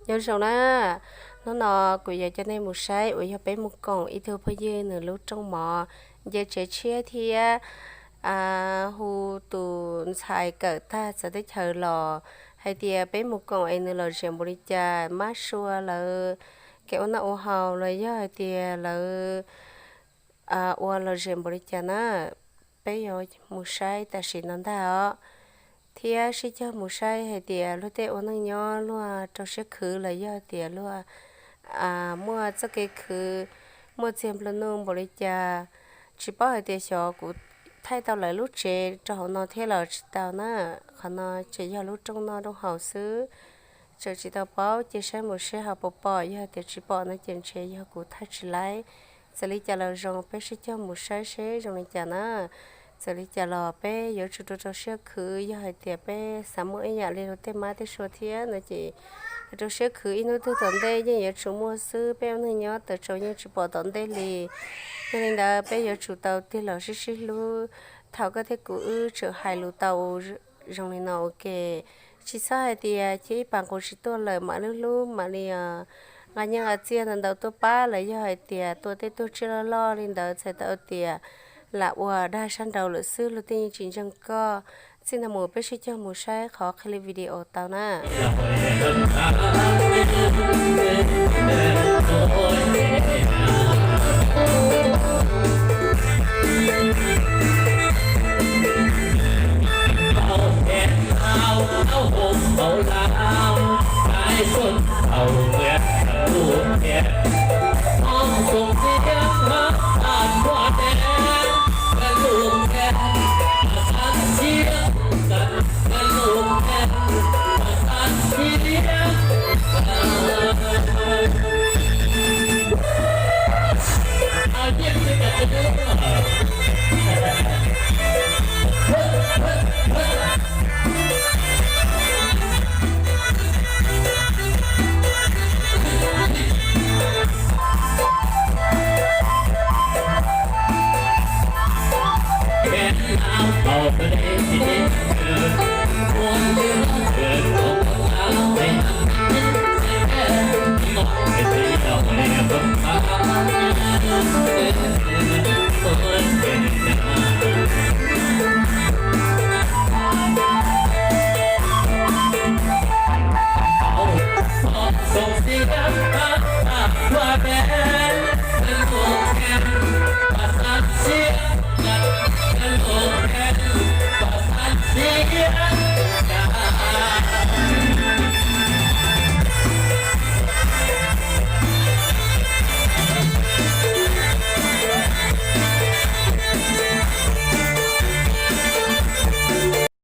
Nyob zoo na, hnub no kuv yuav coj nej mus saib uas yog peb mus koom ib tug phooj ywg nws lub rooj mov nce tsev tshiab thiab hu tus ntxhais kawm tag txawv teb chaws los hais tias peb mus koom es nws lom zem npaum li cas, mab sua lawv kev ua noj ua haus los yog hais tias lawv ua lom zem npaum li cas na. Peb yuav mus saib tam sim no ntag os, thiab sib cog mus saib hais tias luag tej ua neej nyob luag rau siab khwv los yog tias luag muaj txoj kev khwv, muaj txiag nplua nuj npaum li cas. Tsis paub hais tias xyov kuv thaij tau lawv lub tsev rau hauv no thiab los tsis tau na. Qhov no tseem yog lub rooj noj rooj haus xwb, tseem tsis tau paub, cia saib mus seb ho puas pom, yog tias tsis pom no ces ntshe yog kuv thaij tsis laib. Txawm li cas los zoo, peb sib cog mus saib seb zoo li cas na. Txawm li cas los peb yuav tsum rau rau siab khwv, yog hais tias peb xav muaj ib yam li luag tej mab tej sua thiab no ces rau siab khwv, ib hnub twg tom ntej yeej yuav tsum muaj xwb, peb ua neej nyob tawm tsaus yeej tsis pom tom ntej li. Yog li ntawd peb yuav tsum tau tig los sib sib hlub. Thaum koj thiab kuv wb tseem hais lus tau zoo li no ua ke, tsis txhob hais tias cia ib pas nqus tsis tuaj lawm mam li hlub mam li nqa nyiaj nqa txiaj ntau ntau tuaj pab los yog hais tias tua tej tug tsiaj loj loj li ntawd txhais tau tias lam ua dag sab nraud lawm xwb, luag tej yeej tsis ntseeg koj. Txij no mus peb sib cog mus saib qhov qhia li video tau na.